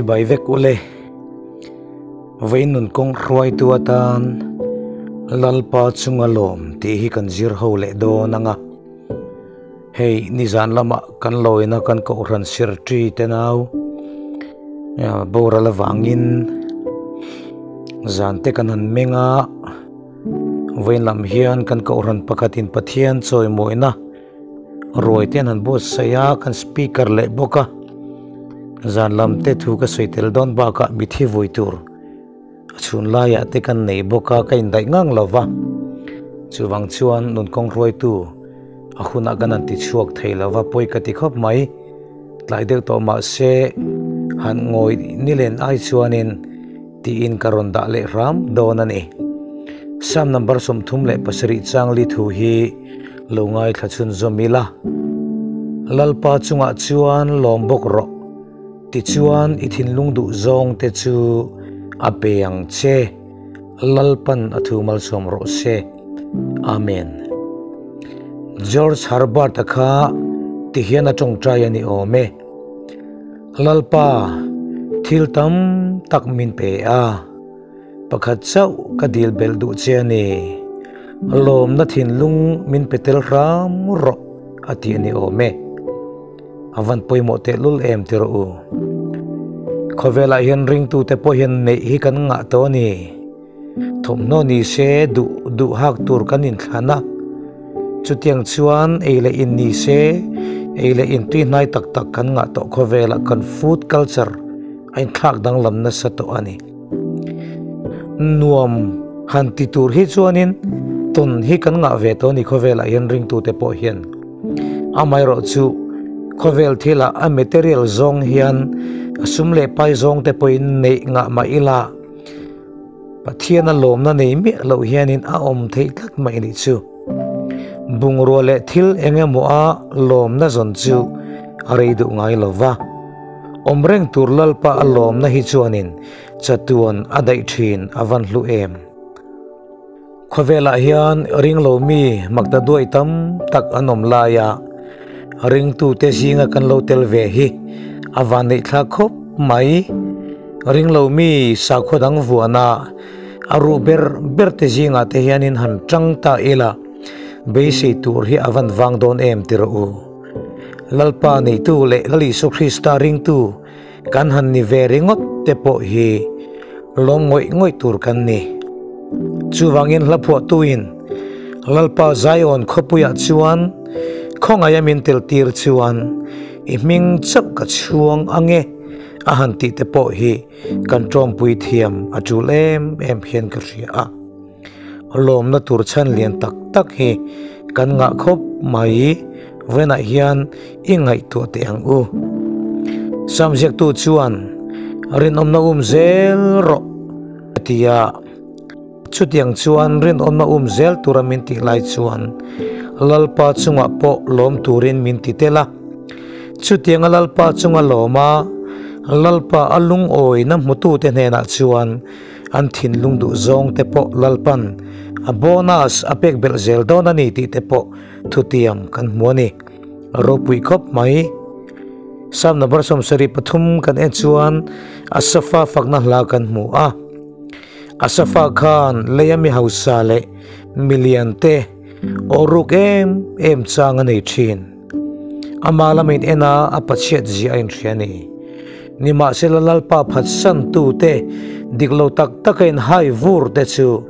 Chibai vek ule. Vawiin nun kawng hruaitu atan Lalpa chunga lawm tih hi kan zir ho leh dawn ang a. Hei nizan lamah kan lawina kan kohhran sirṭi te nau boral avangin zan te kan han meng a, vawiin lam hian kan kohhran pakhatin Pathian chawimawina ruai te an han buatsaih a, kan speaker leh bawk a, zan lam te thu ka sawi tel dawn bakah mithi vui tur a chhun laiah te kan nei bawk a, ka indaih ngang lo va, chuvang chuan nun kawng hruaitu a hunah kan han ti chhuak thei lo va, pawi ka ti khawp mai, tlai deuh tawh mah se han ngawi nilen ai chuanin tiin ka rawn dah leh hram dawn a ni. Psalm number 37 changli thu hi lo ngaithla chhunzawm ila, Lalpa chungah chuan lawm bawk rawh, tichuan i thinlung duh zawng te chu a pe ang che, Lalpan a thu malsawm rawh se. Amen. George Herbert-a kha tihian a tawngtai a ni awm e. Lalpa, thil tam tak min pe a. Pakhat chauh ka dil belh duh che a ni. Lawmna thinlung min pe tel hram rawh a ti a ni awm e. A van pawimawh tehlul em ti rawh u. Khawvelah hian ringtute pawh hian neih hi kan ngah tawh a ni. Thawmhnaw ni se duh duh hak tur kan inthlan a. Chutiang chuan ei leh in ni se ei leh in tui hnai tak tak kan ngah tawh khawvelah kan food culture a inthlak danglam nasa tawh a ni. Nuam han ti tur hi chuanin tawn hi kan ngah ve tawh a ni khawvelah hian ringtute pawh hian. Amaherawh chu khawvel thilah a material zawng hian a sum leh pai zawng te pawhin neih ngah mah ila Pathian a lawmna nei miah loh hianin a awm theih tlat mai nih chu. Bungrua leh thil eng emaw a lawmna zawn chu a rei duh ngai lo va. Awm reng tur Lalpa a lawmna hi chuanin chatuan a daih thin a van hlu em. Khawvelah hian ringlo mi makta duai tam tak an awm laia ringtute zinga kan lo tel ve hi a vanneihthlak khawp mai. Ringlo mi sakhaw dang vuana a ruh ber ber te zingah te hianin han tang ta ila beisei tur hi a van vang dawn em ti rawh u. Lalpa neitu leh Lal Isua Krista ringtu kan han ni ve ringawt te pawh hi lawm ngawih ngawih tur kan ni. Chuvangin hla phuahtuin Lalpa Zion khawpuiah chuan khawngaih a min tel tir chuan i hming chauh ka chhuang ange a han tih te pawh hi kan tawmpui thiam a tul em em hian ka hria a. Lawmna tur chhan lian tak tak hi kan ngah khawp mai vawiinah hian i ngaihtuah teh ang u. Sam ziaktu chuan rinawmna um zel rawh a ti a, chutiang chuan rinawmna um zel tura min tih lai chuan Lalpa chungah pawh lawm turin min ti tel a. Chutianga Lalpa chunga lawma Lalpa a lungawina hmutute hnenah chuan An thinlung duh zawng te pawh Lalpan a bonus a pek belh zel dawn a ni tih te pawh thutiam kan hmu a ni. Ropui khawp mai. Psalm number 73 kan en chuan Asafa fakna hla kan hmu a. Asafa khan leia mi hausa leh milian te aw ruk em em chang a nei thin. Ama lamin en a, a pachhiat zia a inhria a ni. Nimahsela Lalpa phatsan tute dik lo tak taka in hai vur te chu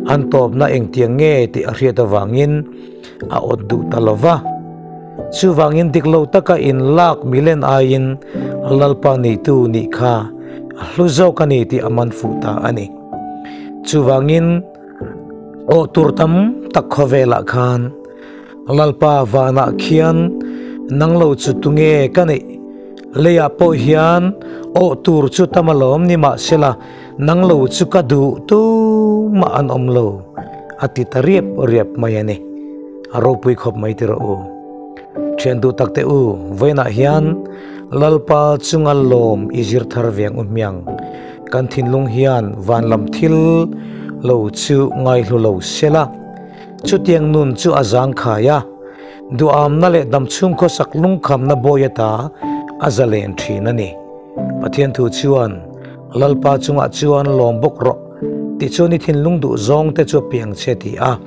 an tawpna engtiang nge tih a hriat avangin a awt duh ta lo va. Chuvangin dik lo taka in lak milen aiin Lalpa neitu nih kha a hlu zawk a ni tih a man fuh ta a ni. Chuvangin awh tur tam tak khawvelah khan Lalpa vanah khian nang lo chu tunge ka neih? Leiah pawh hian awh tur chu tam alawm ni mahsela nang lo chu ka duh tumah an awm lo, a ti ta riap riap mai a ni. A ropui khawp mai ti rawh u. Thian duh tak teh u, vawiinah hian Lalpa chunga lawm i zir thar veng u hmiang. Kan thinlung hian van lam thil lo chu ngaihlu lo sela. Chutiang nun chu a zangkhai a. Duhamna leh damchhung khawsak lungkhamna bawi ata a zalen thin a ni. Pathian thu chuan, Lalpa chungah chuan lawm bawk rawh, tichuan i thinlung duh zawng te chu a piang che ti a.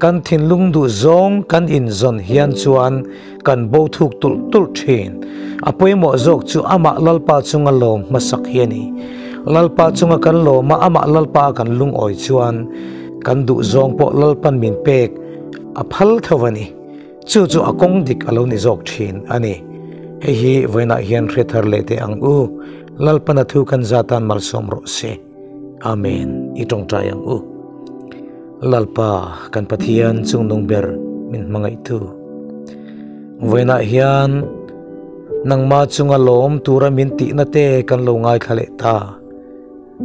Kan thinlung duh zawng kan inzawn hian chuan kan bo thuk tulh tulh thin. A pawimawh zawk chu amah Lalpa chunga lawm hmasak hi a ni. Lalpa chunga kan lawm a, amah Lalpa a kan lungawi chuan kan duh zawng pawh Lalpan min pek a phal tho a ni. Chu chu a kawng dik a lo ni zawk thin a ni. Hei hi vawiinah hian hre thar leh teh ang u. Lalpan a thu kan zatan malsawm rawh se. Amen. I tawngtai ang u. Lalpa kan Pathian chungnung ber min hmangaihtu. Vawiinah hian nangma chunga lawm tura min tihna te kan lo ngaithla leh ta.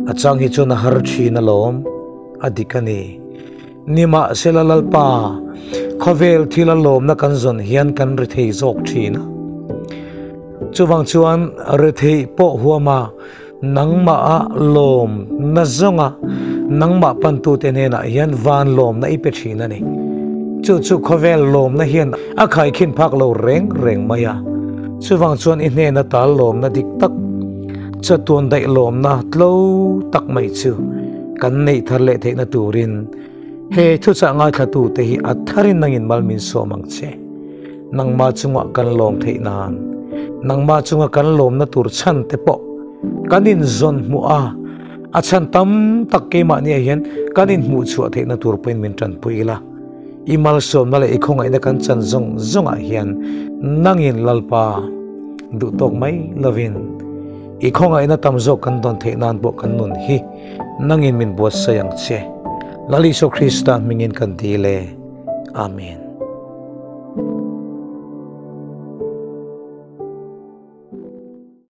A chang hi chuan a har thin alawm, a dik a ni. Nimahsela Lalpa, khawvel thila lawmna kan zawn hian kan ri thei zawk thin a. Chuvang chuan rethei pawh huama nangmah a lawm na zawnga nangmah pantute hnenah hian van lawmna i pe thin a ni. Chu chu khawvel lawmna hian a khaikhin phak lo reng reng mai a. Chuvang chuan i hnena tal lawmna dik tak Chatuan daih lawmna tlo tak mai chu kan neih thar leh theihna turin he thuchah ngaithlatute hi a tharin nangin mal min sawm ang che. Nangmah chungah kan lawm theih nan, nangmah chunga kan lawmna tur chhan te pawh kan inzawn hmuh a, a chhan tam tak keimahniah hian kan inhmuh chhuah theihna tur pawhin min tanpui ila. I malsawmna leh i khawngaihna kan chan zawng zawngah hian nangin Lalpa duh tawk mai lovin i khawngaihna tam zawk kan dawn theih nan pawh kan nun hi nangin min buatsaih ang che. Lal Isua Krista hmingin kan dil e. Amen.